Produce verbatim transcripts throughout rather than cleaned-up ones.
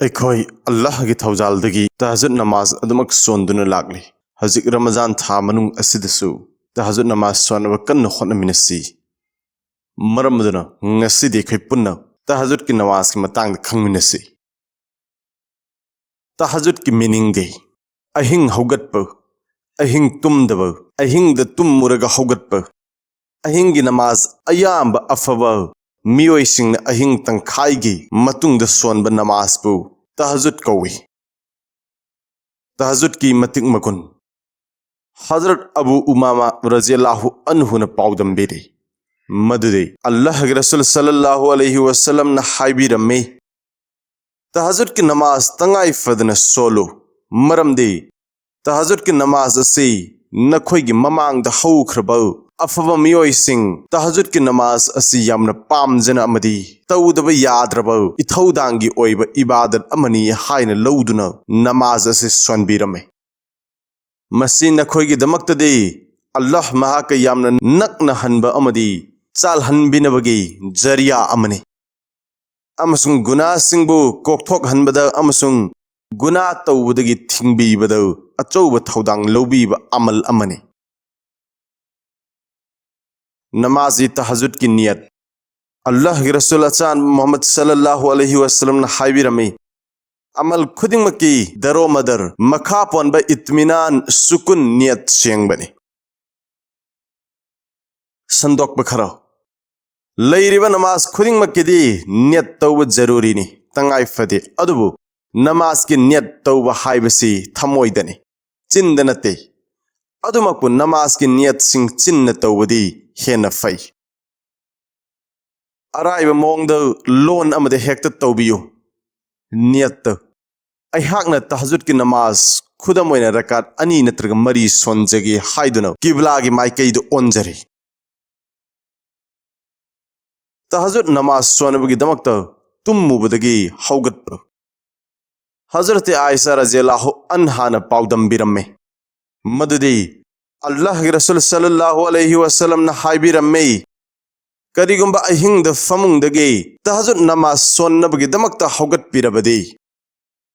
ꯑꯩꯈꯣꯏ ꯑꯜꯂꯥꯍꯒꯤ ꯊꯧꯖꯥꯜꯗꯒꯤ ꯇꯍꯖꯨꯗ ꯅꯃꯥꯖ ꯑꯗꯨꯃꯛ ꯁꯣꯟꯗꯨꯅ ꯂꯥꯛꯂꯤ꯫ ꯍꯧꯖꯤꯛ ꯔꯃꯖꯥꯟ ꯊꯥ ꯃꯅꯨꯡ ꯑꯁꯤꯗꯁꯨ ꯇꯍꯖꯨꯗ ꯅꯃꯥꯖ ꯁꯣꯟꯅꯕ ꯀꯟꯅ ꯍꯣꯠꯅꯃꯤꯟꯅꯁꯤ꯫ ꯃꯔꯝ ꯑꯗꯨꯅ ꯉꯁꯤꯗꯤ ꯑꯩꯈꯣꯏ ꯄꯨꯟꯅ ꯇꯍꯖꯨꯗꯀꯤ ꯅꯃꯥꯖꯀꯤ ꯃꯇꯥꯡꯗ ꯈꯪꯃꯤꯟꯅꯁꯤ꯫ ꯇꯍꯖꯨꯗꯀꯤ meaning ꯗꯤ ꯑꯍꯤꯡ ꯍꯧꯒꯠꯄ, ꯑꯍꯤꯡ ꯇꯨꯝꯗꯕ, ꯑꯍꯤꯡꯗ ꯇꯨꯝꯃꯨꯔꯒ ꯍꯧꯒꯠꯄ, ꯑꯍꯤꯡꯒꯤ ꯅꯃꯥꯖ ꯑꯌꯥꯝꯕ ꯑꯐꯕ ꯃꯤꯑꯣꯏꯁꯤꯡꯅ ꯑꯍꯤꯡ ꯇꯪꯈꯥꯏꯒꯤ ꯃꯇꯨꯡꯗ ꯁꯣꯟꯕ ꯅꯃꯥꯖꯄꯨ ꯇꯍꯖꯨꯗ ꯀꯧꯏ꯫ ꯇꯍꯖꯨꯗꯀꯤ ꯃꯇꯤꯛ ꯃꯒꯨꯟ꯫ ꯍꯖꯔꯠ ꯑꯕꯨ ꯎꯃꯥꯃꯥ ꯔꯖꯤꯌꯜꯂꯥꯍꯨ ꯑꯟꯍꯨꯅ ꯄꯥꯎꯗꯝꯕꯤꯔꯤ ꯃꯗꯨꯗꯤ ꯑꯜꯂꯥꯍꯒꯤ ꯔꯁꯨꯜ ꯁꯜꯂꯜꯂꯥꯍꯨ ꯑꯂꯩꯍꯤ ꯋꯁꯜꯂꯝꯅ ꯍꯥꯏꯕꯤꯔꯝꯃꯤ, "ꯇꯍꯖꯨꯗꯀꯤ ꯅꯃꯥꯖ ꯇꯉꯥꯏ ꯐꯗꯅ ꯁꯣꯜꯂꯨ, ꯃꯔꯝꯗꯤ ꯇꯍꯖꯨꯗꯀꯤ ꯅꯃꯥꯖ ꯑꯁꯤ ꯅꯈꯣꯏꯒꯤ ꯃꯃꯥꯡꯗ ꯍꯧꯈ꯭ꯔꯕ ꯑꯐꯕ ꯃꯤꯑꯣꯏꯁꯤꯡ ꯇꯍꯖꯨꯗꯀꯤ ꯅꯃꯥꯖ ꯑꯁꯤ ꯌꯥꯝꯅ ꯄꯥꯝꯖꯅ ꯑꯃꯗꯤ ꯇꯧꯗꯕ ꯌꯥꯗ꯭ꯔꯕ ꯏꯊꯧꯗꯥꯡꯒꯤ ꯑꯣꯏꯕ ꯏꯕꯥꯗꯠ ꯑꯃꯅꯤ" ꯍꯥꯏꯅ ꯂꯧꯗꯨꯅ ꯅꯃꯥꯖ ꯑꯁꯤ ꯁꯣꯟꯕꯤꯔꯝꯃꯤ꯫ ꯃꯁꯤ ꯅꯈꯣꯏꯒꯤꯗꯃꯛꯇꯗꯤ ꯑꯜꯂꯥꯍ ꯃꯍꯥꯛꯀ ꯌꯥꯝꯅ ꯅꯛꯅ ꯍꯟꯕ ꯑꯃꯗꯤ ꯆꯥꯜꯍꯟꯕꯤꯅꯕꯒꯤ ꯖꯔꯤꯌꯥ ꯑꯃꯅꯤ꯫ ꯑꯃꯁꯨꯡ ꯒꯨꯅꯥꯁꯤꯡꯕꯨ ꯀꯣꯛꯊꯣꯛꯍꯟꯕꯗ ꯑꯃꯁꯨꯡ ꯒꯨꯅꯥ ꯇꯧꯕꯗꯒꯤ ꯊꯤꯡꯕꯤꯕꯗ ꯑꯆꯧꯕ ꯊꯧꯗꯥꯡ ꯂꯧꯕꯤꯕ ꯑꯃꯜ ꯑꯃꯅꯤ꯫ ꯅꯃꯥꯖꯤ ꯇꯍꯖꯨꯗꯀꯤ ꯅꯤꯌꯠ꯫ ꯑꯜꯂꯥꯍꯒꯤ ꯔꯁꯨꯜ ꯑꯆꯥꯟꯕ ꯃꯨꯍꯝꯃꯗ ꯁꯜꯂꯜꯂꯥꯍꯨ ꯑꯂꯩꯍꯤ ꯋꯁꯜꯂꯝꯅ ꯍꯥꯏꯕꯤꯔꯝꯃꯤ, "ꯑꯃꯜ ꯈꯨꯗꯤꯡꯃꯛꯀꯤ ꯗꯔꯣꯃꯗꯔ, ꯃꯈꯥ ꯄꯣꯟꯕ ꯏꯠꯃꯤꯅꯥꯟ, ꯁꯨꯀꯨꯟ, ꯅꯤꯌꯠ ꯁꯦꯡꯕꯅꯤ"꯫ ꯁꯟꯗꯣꯛꯄ ꯈꯔ꯫ ꯂꯩꯔꯤꯕ ꯅꯃꯥꯖ ꯈꯨꯗꯤꯡꯃꯛꯀꯤꯗꯤ ꯅꯤꯌꯠ ꯇꯧꯕ ꯖꯔꯨꯔꯤꯅꯤ, ꯇꯉꯥꯏ ꯐꯗꯦ꯫ ꯑꯗꯨꯕꯨ ꯅꯃꯥꯖꯀꯤ ꯅꯤꯌꯠ ꯇꯧꯕ ꯍꯥꯏꯕꯁꯤ ꯊꯃꯣꯏꯗꯅꯤ, ꯆꯤꯟꯗ ꯅꯠꯇꯦ꯫ ꯑꯗꯨꯃꯛꯄꯨ ꯅꯃꯥꯖꯀꯤ ꯅꯤꯌꯠꯁꯤꯡ ꯆꯤꯟꯅ ꯇꯧꯕꯗꯤ ꯍꯦꯟꯅ ꯐꯩ꯫ ꯑꯔꯥꯏꯕ ꯃꯑꯣꯡꯗ ꯂꯣꯟ ꯑꯃꯗ ꯍꯦꯛꯇ ꯇꯧꯕꯤꯌꯨ꯫ ꯅꯤꯌꯠꯇ, "ꯑꯩꯍꯥꯛꯅ ꯇꯍꯖꯨꯗꯀꯤ ꯅꯃꯥꯖ ꯈꯨꯗꯝ ꯑꯣꯏꯅ ꯔꯀꯥꯠ ꯑꯅꯤ ꯅꯠꯇ꯭ꯔꯒ ꯃꯔꯤ ꯁꯣꯟꯖꯒꯦ" ꯍꯥꯏꯗꯨꯅ ꯀꯤꯕ꯭ꯂꯥꯒꯤ ꯃꯥꯏꯀꯩꯗ ꯑꯣꯟꯖꯔꯦ꯫ ꯇꯍꯖꯨꯗ ꯅꯃꯥꯖ ꯁꯣꯟꯅꯕꯒꯤꯗꯃꯛꯇ ꯇꯨꯝꯃꯨꯕꯗꯒꯤ ꯍꯧꯒꯠꯄ꯫ ꯍꯖꯔꯠ ꯑꯥꯏꯁꯥ ꯔꯖꯤꯌꯜꯂꯥꯍꯨ ꯑꯟꯍꯥꯅ ꯄꯥꯎꯗꯝꯕꯤꯔꯝꯃꯤ ꯃꯗꯨꯗꯤ ꯑꯜꯂꯥꯍꯒꯤ ꯔꯁꯨꯜ ꯁꯜꯂꯜꯂꯥꯍꯨ ꯑꯂꯩꯍꯤ ꯋꯁꯜꯂꯝꯅ ꯍꯥꯏꯕꯤꯔꯝꯃꯤ, "ꯀꯔꯤꯒꯨꯝꯕ ꯑꯍꯤꯡꯗ ꯐꯃꯨꯡꯗꯒꯤ ꯇꯍꯖꯨꯗ ꯅꯃꯥꯖ ꯁꯣꯟꯅꯕꯒꯤꯗꯃꯛꯇ ꯍꯧꯒꯠꯄꯤꯔꯕꯗꯤ,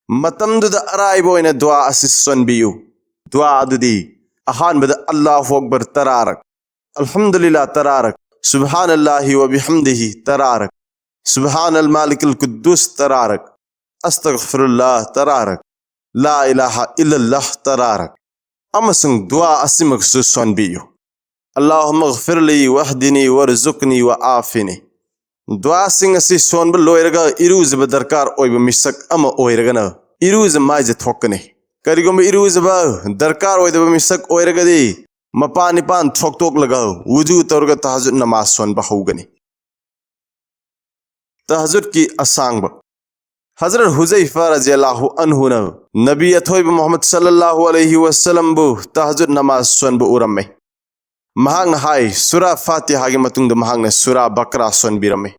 ꯃꯇꯝꯗꯨꯗ ꯑꯔꯥꯏꯕ ꯑꯣꯏꯅ ꯗꯨꯋꯥ ꯑꯁꯤ ꯁꯣꯟꯕꯤꯌꯨ꯫ ꯗꯨꯋꯥ ꯑꯗꯨꯗꯤ ꯑꯍꯥꯟꯕꯗ ꯑꯜꯂꯥꯍꯨ ꯑꯛꯕꯔ ꯇꯔꯥꯔꯛ, ꯑꯜꯍꯝꯗꯨꯂꯤꯜꯂꯥ ꯇꯔꯥꯔꯛ, ꯁꯨꯕꯍꯥꯅꯜꯂꯥꯍꯤ ꯋ ꯕꯤꯍꯝꯗꯤꯍꯤ ꯇꯔꯥꯔꯛ, ꯁꯨꯕꯍꯥꯅꯜ ꯃꯥꯂꯤꯀꯜ ꯀꯨꯗꯨꯁ ꯇꯔꯥꯔꯛ, ꯑꯁꯇꯒꯐꯤꯔꯨꯜꯂꯥ ꯇꯔꯥꯔꯛ, ꯂꯥ ꯏꯂꯥꯍ ꯏꯜꯂꯜꯂꯥꯍ ꯇꯔꯥꯔꯛ ꯑꯃꯁꯨꯡ ꯗꯨꯋꯥ ꯑꯁꯤꯃꯛꯁꯨ ꯁꯣꯟꯕꯤꯌꯨ꯫ ꯑꯜꯂꯥꯍꯨꯝꯃ ꯒꯐꯤꯔꯂꯤ ꯋꯍꯗꯤꯅꯤ ꯋꯔꯖꯨꯛꯅꯤ ꯋ ꯑꯥꯐꯤꯅꯤ꯫ ꯗꯨꯋꯥꯁꯤꯡ ꯑꯁꯤ ꯁꯣꯟꯕ ꯂꯣꯏꯔꯒ ꯏꯔꯨꯖꯕ ꯗꯔꯀꯥꯔ ꯑꯣꯏꯕ ꯃꯤꯁꯛ ꯑꯃ ꯑꯣꯏꯔꯒꯅ ꯏꯔꯨꯖ ꯃꯥꯏꯖ ꯊꯣꯛꯀꯅꯤ꯫ ꯀꯔꯤꯒꯨꯝꯕ ꯏꯔꯨꯖꯕ ꯗꯔꯀꯥꯔ ꯑꯣꯏꯗꯕ ꯃꯤꯁꯛ ꯑꯣꯏꯔꯒꯗꯤ ꯃꯄꯥꯟ ꯅꯤꯄꯥꯟ ꯊꯣꯛꯇꯣꯛꯂꯒ ꯋꯨꯖꯨ ꯇꯧꯔꯒ ꯇꯍꯖꯨꯗ ꯅꯃꯥꯖ ꯁꯣꯟꯕ ꯍꯧꯒꯅꯤ꯫ ꯇꯍꯖꯨꯗꯀꯤ ꯑꯁꯥꯡꯕ꯫ ꯍꯖꯔꯠ ꯍꯨꯖꯩꯐꯥ ꯔꯖꯤꯌꯜꯂꯥꯍꯨ ꯑꯟꯍꯨꯅ ꯅꯕꯤ ꯑꯊꯣꯏꯕ ꯃꯨꯍꯝꯃꯗ ꯁꯜꯂꯜꯂꯥꯍꯨ ꯑꯂꯩꯍꯤ ꯋꯁꯜꯂꯝꯕꯨ ꯇꯍꯖꯨꯗ ꯅꯃꯥꯖ ꯁꯣꯟꯕ ꯎꯔꯝꯃꯤ꯫ ꯃꯍꯥꯛꯅ ꯍꯥꯏ, ꯁꯨꯔꯥ ꯐꯥꯇꯤꯍꯥꯒꯤ ꯃꯇꯨꯡꯗ ꯃꯍꯥꯛꯅ ꯁꯨꯔꯥ ꯕꯀꯔꯥ ꯁꯣꯟꯕꯤꯔꯝꯃꯤ꯫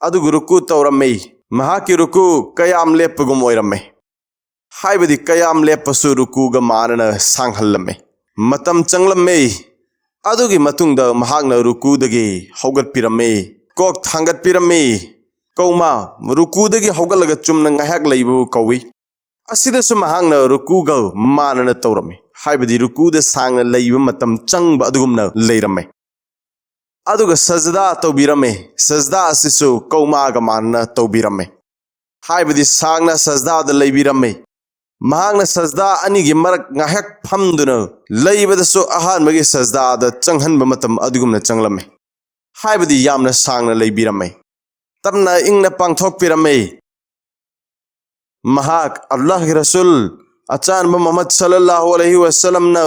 ꯑꯗꯨꯒ ꯔꯨꯀꯨ ꯇꯧꯔꯝꯃꯤ꯫ ꯃꯍꯥꯛꯀꯤ ꯔꯨꯀꯨ ꯀꯌꯥꯝ ꯂꯦꯞꯄꯒꯨꯝ ꯑꯣꯏꯔꯝꯃꯤ꯫ ꯍꯥꯏꯕꯗꯤ ꯀꯌꯥꯝ ꯂꯦꯞꯄꯁꯨ ꯔꯨꯀꯨꯒ ꯃꯥꯟꯅꯅ ꯁꯥꯡꯍꯜꯂꯝꯃꯤ꯫ ꯃꯇꯝ ꯆꯪꯂꯝꯃꯤ꯫ ꯑꯗꯨꯒꯤ ꯃꯇꯨꯡꯗ ꯃꯍꯥꯛꯅ ꯔꯨꯀꯨꯗꯒꯤ ꯍꯧꯒꯠꯄꯤꯔꯝꯃꯤ꯫ ꯀꯣꯛ ꯊꯥꯡꯒꯠꯄꯤꯔꯝꯃꯤ꯫ ꯀꯧꯃꯥ, ꯔꯨꯀꯨꯗꯒꯤ ꯍꯧꯒꯠꯂꯒ ꯆꯨꯝꯅ ꯉꯥꯏꯍꯥꯛ ꯂꯩꯕꯕꯨ ꯀꯧꯏ꯫ ꯑꯁꯤꯗꯁꯨ ꯃꯍꯥꯛꯅ ꯔꯨꯀꯨꯒ ꯃꯥꯟꯅꯅ ꯇꯧꯔꯝꯃꯤ꯫ ꯍꯥꯏꯕꯗꯤ ꯔꯨꯀꯨꯗ ꯁꯥꯡꯅ ꯂꯩꯕ ꯃꯇꯝ ꯆꯪꯕ ꯑꯗꯨꯒꯨꯝꯅ ꯂꯩꯔꯝꯃꯤ꯫ ꯑꯗꯨꯒ ꯁꯖꯗꯥ ꯇꯧꯕꯤꯔꯝꯃꯤ꯫ ꯁꯖꯗꯥ ꯑꯁꯤꯁꯨ ꯀꯧꯃꯥꯒ ꯃꯥꯟꯅꯅ ꯇꯧꯕꯤꯔꯝꯃꯤ꯫ ꯍꯥꯏꯕꯗꯤ ꯁꯥꯡꯅ ꯁꯖꯗꯥꯗ ꯂꯩꯕꯤꯔꯝꯃꯤ꯫ ꯃꯍꯥꯛꯅ ꯁꯖꯗꯥ ꯑꯅꯤꯒꯤ ꯃꯔꯛ ꯉꯥꯏꯍꯥꯛ ꯐꯝꯗꯨꯅ ꯂꯩꯕꯗꯁꯨ ꯑꯍꯥꯟꯕꯒꯤ ꯁꯖꯗꯥꯗ ꯆꯪꯍꯟꯕ ꯃꯇꯝ ꯑꯗꯨꯒꯨꯝꯅ ꯆꯪꯂꯝꯃꯤ꯫ ꯍꯥꯏꯕꯗꯤ ꯌꯥꯝꯅ ꯁꯥꯡꯅ ꯂꯩꯕꯤꯔꯝꯃꯤ꯫ ꯇꯞꯅ ꯏꯪꯅ ꯄꯥꯡꯊꯣꯛꯄꯤꯔꯝꯃꯤ꯫ ꯃꯍꯥꯛ ꯑꯜꯂꯥꯍꯒꯤ ꯔꯁꯨꯜ ꯑꯆꯥꯟꯕ ꯃꯨꯍꯝꯃꯗ ꯁꯜꯂꯜꯂꯥꯍꯨ ꯑꯂꯩꯍꯤ ꯋꯁꯜꯂꯝꯅ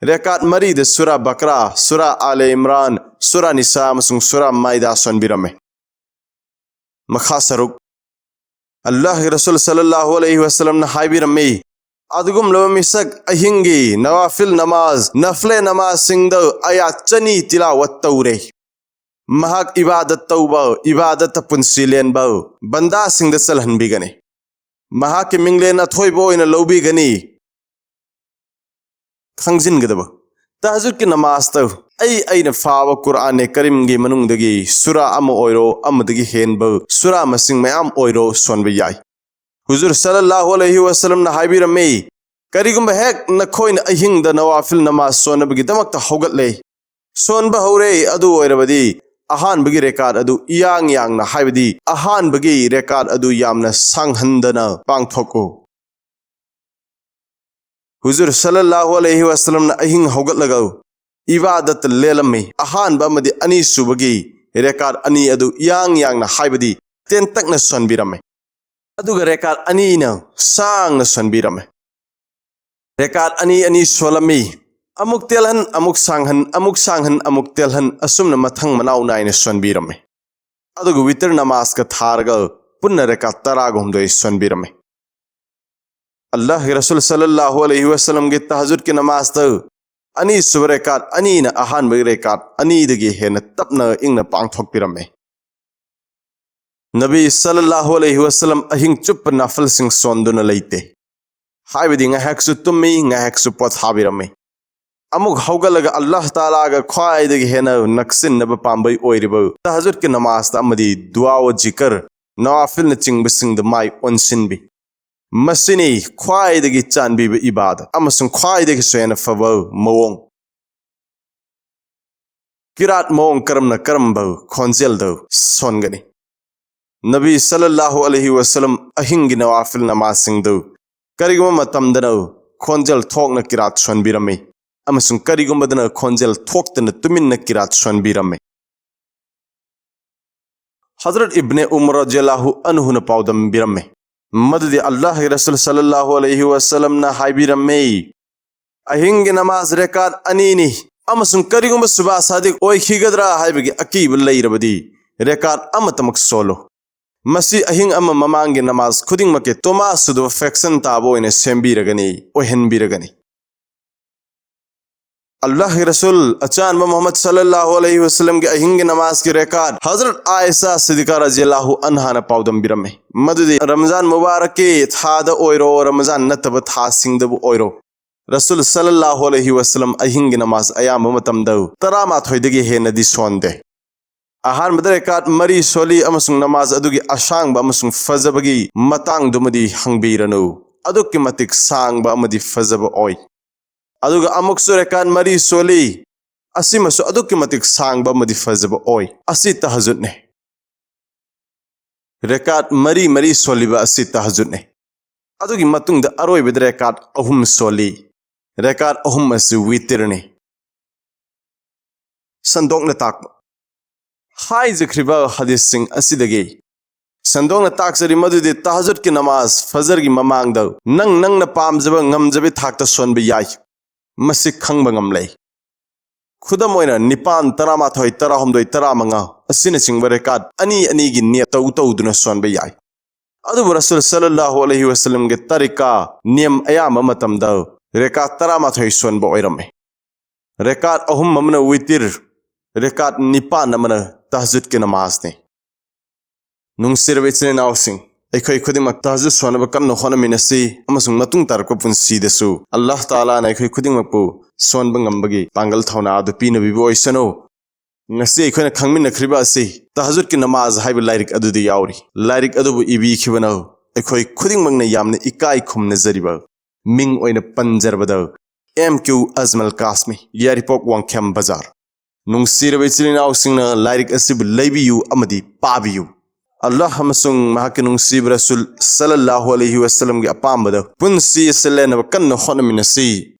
ꯔꯦꯀꯥꯠ ꯃꯔꯤꯗ ꯁꯨꯔꯥ ꯕꯀꯔꯥ, ꯁꯨꯔꯥ ꯑꯥꯂꯦ ꯏꯝꯔꯥꯟ, ꯁꯨꯔꯥ ꯅꯤꯁꯥ ꯑꯃꯁꯨꯡ ꯁꯨꯔꯥ ꯃꯥꯏꯗꯥ ꯁꯣꯟꯕꯤꯔꯝꯃꯤ꯫ ꯃꯈꯥ ꯁꯔꯨꯛ꯫ ꯑꯜꯂꯥꯍꯒꯤ ꯔꯁꯨꯜ ꯁꯜꯂꯜꯂꯥꯍꯨ ꯑꯂꯩꯍꯤ ꯋꯁꯜꯂꯝꯅ ꯍꯥꯏꯕꯤꯔꯝꯃꯤ, ꯑꯗꯨꯒꯨꯝꯂꯕ ꯃꯤꯁꯛ ꯑꯍꯤꯡꯒꯤ ꯅꯋꯥꯐꯤꯜ ꯅꯃꯥꯖ, ꯅꯐꯂꯦ ꯅꯃꯥꯖꯁꯤꯡꯗ ꯑꯌꯥꯠ ꯆꯅꯤ ꯇꯤꯂꯥꯋꯠ ꯇꯧꯔꯦ꯫ ꯃꯍꯥꯛ ꯏꯕꯥꯗꯠ ꯇꯧꯕ, ꯏꯕꯥꯗꯠꯇ ꯄꯨꯟꯁꯤ ꯂꯦꯟꯕ ꯕꯟꯗꯥꯁꯤꯡꯗ ꯆꯜꯍꯟꯕꯤꯒꯅꯤ꯫ ꯃꯍꯥꯛꯀꯤ ꯃꯤꯡꯂꯦꯟ ꯑꯊꯣꯏꯕ ꯑꯣꯏꯅ ꯂꯧꯕꯤꯒꯅꯤ꯫ ꯈꯪꯖꯤꯟꯒꯗꯕ꯫ ꯇꯍꯖꯨꯗꯀꯤ ꯅꯃꯥꯖꯇ ꯑꯩ ꯑꯩꯅ ꯐꯥꯕ ꯀꯨꯔꯑꯥꯅꯦ ꯀꯔꯤꯝꯒꯤ ꯃꯅꯨꯡꯗꯒꯤ ꯁꯨꯔꯥ ꯑꯃ ꯑꯣꯏꯔꯣ, ꯑꯃꯗꯒꯤ ꯍꯦꯟꯕ ꯁꯨꯔꯥ ꯃꯁꯤꯡ ꯃꯌꯥꯝ ꯑꯣꯏꯔꯣ ꯁꯣꯟꯕ ꯌꯥꯏ꯫ ꯍꯨꯖꯨꯔ ꯁꯜꯂꯜꯂꯥꯍꯨ ꯑꯂꯩꯍꯤ ꯋꯥꯁꯜꯂꯝꯅ ꯍꯥꯏꯕꯤꯔꯝꯃꯤ, "ꯀꯔꯤꯒꯨꯝꯕ ꯍꯦꯛ ꯅꯈꯣꯏꯅ ꯑꯍꯤꯡꯗ ꯅꯋꯥꯐꯤꯜ ꯅꯃꯥꯖ ꯁꯣꯟꯅꯕꯒꯤꯗꯃꯛꯇ ꯍꯧꯒꯠꯂꯦ, ꯁꯣꯟꯕ ꯍꯧꯔꯦ, ꯑꯗꯨ ꯑꯣꯏꯔꯕꯗꯤ ꯑꯍꯥꯟꯕꯒꯤ ꯔꯦꯀꯥꯠ ꯑꯗꯨ ꯏꯌꯥꯡ ꯌꯥꯡꯅ, ꯍꯥꯏꯕꯗꯤ ꯑꯍꯥꯟꯕꯒꯤ ꯔꯦꯀꯥꯠ ꯑꯗꯨ ꯌꯥꯝꯅ ꯁꯥꯡꯍꯟꯗꯅ ꯄꯥꯡꯊꯣꯛꯎ"꯫ ꯍꯨꯖꯨꯔ ꯁꯜꯂꯜꯂꯥꯍꯨ ꯑꯂꯩꯍꯤ ꯋꯥꯁꯜꯂꯝꯅ ꯑꯍꯤꯡ ꯍꯧꯒꯠꯂꯒ ꯏꯕꯥꯗꯠꯇ ꯂꯦꯜꯂꯝꯃꯤ꯫ ꯑꯍꯥꯟꯕ ꯑꯃꯗꯤ ꯑꯅꯤꯁꯨꯕꯒꯤ ꯔꯦꯀꯥꯠ ꯑꯅꯤ ꯑꯗꯨ ꯏꯌꯥꯡ ꯌꯥꯡꯅ, ꯍꯥꯏꯕꯗꯤ ꯇꯦꯟꯇꯛꯅ ꯁꯣꯟꯕꯤꯔꯝꯃꯤ꯫ ꯑꯗꯨꯒ ꯔꯦꯀꯥꯠ ꯑꯅꯤꯅ ꯁꯥꯡꯅ ꯁꯣꯟꯕꯤꯔꯝꯃꯤ꯫ ꯔꯦꯀꯥꯠ ꯑꯅꯤ ꯑꯅꯤ ꯁꯣꯜꯂꯝꯃꯤ꯫ ꯑꯃꯨꯛ ꯇꯦꯜꯍꯟ, ꯑꯃꯨꯛ ꯁꯥꯡꯍꯟ, ꯑꯃꯨꯛ ꯁꯥꯡꯍꯟ, ꯑꯃꯨꯛ ꯇꯦꯜꯍꯟ, ꯑꯁꯨꯝꯅ ꯃꯊꯪ ꯃꯅꯥꯎ ꯅꯥꯏꯅ ꯁꯣꯟꯕꯤꯔꯝꯃꯤ꯫ ꯑꯗꯨꯒ ꯋꯤꯇꯔ ꯅꯃꯥꯖꯀ ꯊꯥꯔꯒ ꯄꯨꯟꯅ ꯔꯦꯀꯥꯠ ꯇꯔꯥꯒ ꯍꯨꯝꯗꯣꯏ ꯁꯣꯟꯕꯤꯔꯝꯃꯤ꯫ ꯑꯜꯂꯥꯍꯒꯤ ꯔꯁꯨꯜ ꯁꯜꯂꯜꯂꯥꯍꯨ ꯑꯂꯩꯍꯤ ꯋꯥꯁꯜꯂꯝꯒꯤ ꯇꯍꯖꯨꯗꯀꯤ ꯅꯃꯥꯖꯇ ꯑꯅꯤꯁꯨꯕ ꯔꯦꯀꯥꯠ ꯑꯅꯤꯅ ꯑꯍꯥꯟꯕꯒꯤ ꯔꯦꯀꯥꯠ ꯑꯅꯤꯗꯒꯤ ꯍꯦꯟꯅ ꯇꯞꯅ ꯏꯪꯅ ꯄꯥꯡꯊꯣꯛꯄꯤꯔꯝꯃꯤ꯫ ꯅꯕꯤ ꯁꯜꯂꯜꯂꯥꯍꯨ ꯑꯂꯩꯍꯤ ꯋꯥꯁꯜꯂꯝ ꯑꯍꯤꯡ ꯆꯨꯞꯄ ꯅꯥꯐꯜꯁꯤꯡ ꯁꯣꯟꯗꯨꯅ ꯂꯩꯇꯦ꯫ ꯍꯥꯏꯕꯗꯤ ꯉꯥꯏꯍꯥꯛꯁꯨ ꯇꯨꯝꯃꯤ, ꯉꯥꯏꯍꯥꯛꯁꯨ ꯄꯣꯊꯥꯕꯤꯔꯝꯃꯤ꯫ ꯑꯃꯨꯛ ꯍꯧꯒꯠꯂꯒ ꯑꯜꯂꯥꯍ ꯇꯥꯂꯥꯒ ꯈ꯭ꯋꯥꯏꯗꯒꯤ ꯍꯦꯟꯅ ꯅꯛꯁꯤꯟꯅꯕ ꯄꯥꯝꯕꯩ ꯑꯣꯏꯔꯤꯕ ꯇꯍꯖꯨꯗꯀꯤ ꯅꯃꯥꯖꯇ ꯑꯃꯗꯤ ꯗꯨꯋꯥ ꯋꯥ ꯖꯤꯀꯔ, ꯅꯋꯥꯐꯤꯜꯅꯆꯤꯡꯕꯁꯤꯡꯗ ꯃꯥꯏ ꯑꯣꯟꯁꯤꯟꯕꯤ꯫ ꯃꯁꯤꯅꯤ ꯈ꯭ꯋꯥꯏꯗꯒꯤ ꯆꯥꯟꯕꯤꯕ ꯏꯕꯥꯗꯠ ꯑꯃꯁꯨꯡ ꯈ꯭ꯋꯥꯏꯗꯒꯤꯁꯨ ꯍꯦꯟꯅ ꯐꯕ ꯃꯑꯣꯡ꯫ ꯀꯤꯔꯥꯠ ꯃꯑꯣꯡ ꯀꯔꯝꯅ ꯀꯔꯝꯕ ꯈꯣꯟꯖꯦꯜꯗ ꯁꯣꯟꯒꯅꯤ? ꯅꯕꯤ ꯁꯜꯂꯜꯂꯥꯍꯨ ꯑꯂꯩꯍꯤ ꯋꯥꯁꯜꯂꯝ ꯑꯍꯤꯡꯒꯤ ꯅꯋꯥꯐꯤꯜ ꯅꯃꯥꯖꯁꯤꯡꯗꯨ ꯀꯔꯤꯒꯨꯝꯕ ꯃꯇꯝꯗꯅ ꯈꯣꯟꯖꯦꯜ ꯊꯣꯛꯅ ꯀꯤꯔꯥꯠ ꯁꯣꯟꯕꯤꯔꯝꯃꯤ ꯑꯃꯁꯨꯡ ꯀꯔꯤꯒꯨꯝꯕꯗꯅ ꯈꯣꯟꯖꯦꯜ ꯊꯣꯛꯇꯅ ꯇꯨꯃꯤꯟꯅ ꯀꯤꯔꯥꯠ ꯁꯣꯟꯕꯤꯔꯝꯃꯤ꯫ ꯍꯖꯔꯠ ꯏꯕꯅꯦ ꯎꯃꯔ ꯔꯖꯤꯌꯜꯂꯥꯍꯨ ꯑꯟꯍꯨꯅ ꯄꯥꯎꯗꯝꯕꯤꯔꯝꯃꯤ ꯃꯗꯨꯗꯤ ꯑꯜꯂꯥꯍꯒꯤ ꯔꯁꯨꯜ ꯁꯜꯂꯜꯂꯥꯍꯨ ꯑꯂꯩꯍꯤ ꯋꯥꯁꯜꯂꯝꯅ ꯍꯥꯏꯕꯤꯔꯝꯃꯤ, "ꯑꯍꯤꯡꯒꯤ ꯅꯃꯥꯖ ꯔꯦꯀꯥꯠ ꯑꯅꯤꯅꯤ ꯑꯃꯁꯨꯡ ꯀꯔꯤꯒꯨꯝꯕ ꯁꯨꯕꯥ ꯁꯥꯗꯤꯛ ꯑꯣꯏꯈꯤꯒꯗ꯭ꯔꯥ ꯍꯥꯏꯕꯒꯤ ꯑꯀꯤꯕ ꯂꯩꯔꯕꯗꯤ ꯔꯦꯀꯥꯠ ꯑꯃꯇꯃꯛ ꯁꯣꯜꯂꯨ꯫ ꯃꯁꯤ ꯑꯍꯤꯡ ꯑꯃ ꯃꯃꯥꯡꯒꯤ ꯅꯃꯥꯖ ꯈꯨꯗꯤꯡꯃꯛꯀꯤ ꯇꯣꯃꯥ ꯁꯨꯗꯕ ꯐ꯭ꯔꯦꯛꯁꯟ ꯇꯥꯕ ꯑꯣꯏꯅ ꯁꯦꯝꯕꯤꯔꯒꯅꯤ, ꯑꯣꯏꯍꯟꯕꯤꯔꯒꯅꯤ"꯫ ꯑꯜꯂꯥꯍꯒꯤ ꯔꯁꯨꯜ ꯑꯆꯥꯟꯕ ꯃꯨꯍꯝꯃꯗ ꯁꯜꯂꯜꯂꯥꯍꯨ ꯑꯂꯩꯍꯤ ꯋꯥꯁꯜꯂꯝꯒꯤ ꯑꯍꯤꯡꯒꯤ ꯅꯃꯥꯖꯀꯤ ꯔꯦꯀꯥꯠ ꯍꯖꯔꯠ ꯑꯥꯏꯁꯥ ꯁꯤꯗꯤꯀꯥ ꯔꯖꯤꯌꯜꯂꯥꯍꯨ ꯑꯟꯍꯥꯅ ꯄꯥꯎꯗꯝꯕꯤꯔꯝꯃꯤ ꯃꯗꯨꯗꯤ ꯔꯝꯖꯥꯟ ꯃꯨꯕꯥꯔꯛꯀꯤ ꯊꯥꯗ ꯑꯣꯏꯔꯣ, ꯔꯝꯖꯥꯟ ꯅꯠꯇꯕ ꯊꯥꯁꯤꯡꯗꯕꯨ ꯑꯣꯏꯔꯣ, ꯔꯁꯨꯜ ꯁꯜꯂꯜꯂꯥꯍꯨ ꯑꯂꯩꯍꯤ ꯋꯥꯁꯜꯂꯝ ꯑꯍꯤꯡꯒꯤ ꯅꯃꯥꯖ ꯑꯌꯥꯝꯕ ꯃꯇꯝꯗ ꯇꯔꯥꯃꯥꯊꯣꯏꯗꯒꯤ ꯍꯦꯟꯅꯗꯤ ꯁꯣꯟꯗꯦ꯫ ꯑꯍꯥꯟꯕꯗ ꯔꯦꯀꯥꯠ ꯃꯔꯤ ꯁꯣꯜꯂꯤ ꯑꯃꯁꯨꯡ ꯅꯃꯥꯖ ꯑꯗꯨꯒꯤ ꯑꯁꯥꯡꯕ ꯑꯃꯁꯨꯡ ꯐꯖꯕꯒꯤ ꯃꯇꯥꯡꯗꯨꯃꯗꯤ ꯍꯪꯕꯤꯔꯅꯨ꯫ ꯑꯗꯨꯛꯀꯤ ꯃꯇꯤꯛ ꯁꯥꯡꯕ ꯑꯃꯗꯤ ꯐꯖꯕ ꯑꯣꯏ꯫ ꯑꯗꯨꯒ ꯑꯃꯨꯛꯁꯨ ꯔꯦꯀꯥꯠ ꯃꯔꯤ ꯁꯣꯜꯂꯤ꯫ ꯑꯁꯤꯃꯁꯨ ꯑꯗꯨꯛꯀꯤ ꯃꯇꯤꯛ ꯁꯥꯡꯕ ꯑꯃꯗꯤ ꯐꯖꯕ ꯑꯣꯏ꯫ ꯑꯁꯤ ꯇꯍꯖꯨꯗꯅꯦ꯫ ꯔꯦꯀꯥꯠ ꯃꯔꯤ ꯃꯔꯤ ꯁꯣꯜꯂꯤꯕ ꯑꯁꯤ ꯇꯍꯖꯨꯗꯅꯦ꯫ ꯑꯗꯨꯒꯤ ꯃꯇꯨꯡꯗ ꯑꯔꯣꯏꯕꯗ ꯔꯦꯀꯥꯠ ꯑꯍꯨꯝ ꯁꯣꯜꯂꯤ꯫ ꯔꯦꯀꯥꯠ ꯑꯍꯨꯝ ꯑꯁꯤ ꯋꯤꯇꯤꯔꯅꯤ꯫ ꯁꯟꯗꯣꯛꯅ ꯇꯥꯛꯄ꯫ ꯍꯥꯏꯖꯈ꯭ꯔꯤꯕ ꯍꯗꯤꯁꯁꯤꯡ ꯑꯁꯤꯗꯒꯤ ꯁꯟꯗꯣꯛꯅ ꯇꯥꯛꯆꯔꯤ ꯃꯗꯨꯗꯤ ꯇꯍꯖꯨꯗꯀꯤ ꯅꯃꯥꯖ ꯐꯖꯔꯒꯤ ꯃꯃꯥꯡꯗ ꯅꯪ ꯅꯪꯅ ꯄꯥꯝꯖꯕ ꯉꯝꯖꯕꯤ ꯊꯥꯛꯇ ꯁꯣꯟꯕ ꯌꯥꯏ꯫ ꯃꯁꯤ ꯈꯪꯕ ꯉꯝꯂꯦ꯫ ꯈꯨꯗꯝ ꯑꯣꯏꯅ ꯅꯤꯄꯥꯟ, ꯇꯔꯥꯃꯥꯊꯣꯏ, ꯇꯔꯥꯍꯨꯝꯗꯣꯏ, ꯇꯔꯥꯃꯉꯥ ꯑꯁꯤꯅꯆꯤꯡꯕ ꯔꯦꯀꯥꯠ ꯑꯅꯤ ꯑꯅꯤꯒꯤ ꯅꯤꯌꯠ ꯇꯧ ꯇꯧꯗꯨꯅ ꯁꯣꯟꯕ ꯌꯥꯏ꯫ ꯑꯗꯨꯕꯨ ꯔꯁꯨꯜ ꯁꯜꯂꯜꯂꯥꯍꯨ ꯑꯂꯩꯍꯤ ꯋꯁꯜꯂꯝꯒꯤ ꯇꯔꯤꯀꯥ, ꯅꯤꯌꯝ ꯑꯌꯥꯝꯕ ꯃꯇꯝꯗ ꯔꯦꯀꯥꯠ ꯇꯔꯥꯃꯥꯊꯣꯏ ꯁꯣꯟꯕ ꯑꯣꯏꯔꯝꯃꯤ꯫ ꯔꯦꯀꯥꯠ ꯑꯍꯨꯝ ꯑꯃꯅ ꯋꯤꯇꯤꯔ, ꯔꯦꯀꯥꯠ ꯅꯤꯄꯥꯟ ꯑꯃꯅ ꯇꯍꯖꯨꯗꯀꯤ ꯅꯃꯥꯖꯅꯤ꯫ ꯅꯨꯡꯁꯤꯔꯕ ꯏꯆꯤꯟ ꯏꯅꯥꯎꯁꯤꯡ, ꯑꯩꯈꯣꯏ ꯈꯨꯗꯤꯡꯃꯛ ꯇꯍꯖꯨꯗ ꯁꯣꯟꯅꯕ ꯀꯟꯅ ꯍꯣꯠꯅꯃꯤꯟꯅꯁꯤ ꯑꯃꯁꯨꯡ ꯃꯇꯨꯡ ꯇꯥꯔꯛꯄ ꯄꯨꯟꯁꯤꯗꯁꯨ ꯑꯜꯂꯥꯍ ꯇꯥꯂꯥꯅ ꯑꯩꯈꯣꯏ ꯈꯨꯗꯤꯡꯃꯛꯄꯨ ꯁꯣꯟꯕ ꯉꯝꯕꯒꯤ ꯄꯥꯡꯒꯜ ꯊꯧꯅꯥ ꯑꯗꯨ ꯄꯤꯅꯕꯤꯕ ꯑꯣꯏꯁꯅꯨ꯫ ꯉꯁꯤ ꯑꯩꯈꯣꯏꯅ ꯈꯪꯃꯤꯟꯅꯈ꯭ꯔꯤꯕ ꯑꯁꯤ ꯇꯍꯖꯨꯗꯀꯤ ꯅꯃꯥꯖ ꯍꯥꯏꯕ ꯂꯥꯏꯔꯤꯛ ꯑꯗꯨꯗ ꯌꯥꯎꯔꯤ꯫ ꯂꯥꯏꯔꯤꯛ ꯑꯗꯨꯕꯨ ꯏꯕꯤꯈꯤꯕꯅ ꯑꯩꯈꯣꯏ ꯈꯨꯗꯤꯡꯃꯛꯅ ꯌꯥꯝꯅ ꯏꯀꯥꯏ ꯈꯨꯝꯅꯖꯔꯤꯕ ꯃꯤꯡ ꯑꯣꯏꯅ ꯄꯟꯖꯔꯕꯗ ꯑꯦꯝ ꯀ꯭ꯌꯨ ꯑꯖꯃꯜ ꯀꯥꯁꯃꯤ, ꯌꯥꯏꯔꯤꯄꯣꯛ ꯋꯥꯡꯈꯦꯝ ꯕꯖꯥꯔ꯫ ꯅꯨꯡꯁꯤꯔꯕ ꯏꯆꯤꯜ ꯏꯅꯥꯎꯁꯤꯡꯅ ꯂꯥꯏꯔꯤꯛ ꯑꯁꯤꯕꯨ ꯂꯩꯕꯤꯌꯨ ꯑꯃꯗꯤ ꯄꯥꯕꯤꯌꯨ꯫ ꯑꯜꯂꯥꯍ ꯑꯃꯁꯨꯡ ꯃꯍꯥꯛꯀꯤ ꯅꯨꯡꯁꯤꯕ ꯔꯁꯨꯜ ꯁꯜꯂꯜꯂꯥꯍꯨ ꯑꯂꯩꯍꯤ ꯋꯁꯜꯂꯝꯒꯤ ꯑꯄꯥꯝꯕꯗ ꯄꯨꯟꯁꯤ ꯑꯁꯤ ꯂꯦꯟꯅꯕ ꯀꯟꯅ ꯍꯣꯠꯅꯃꯤꯟꯅꯁꯤ꯫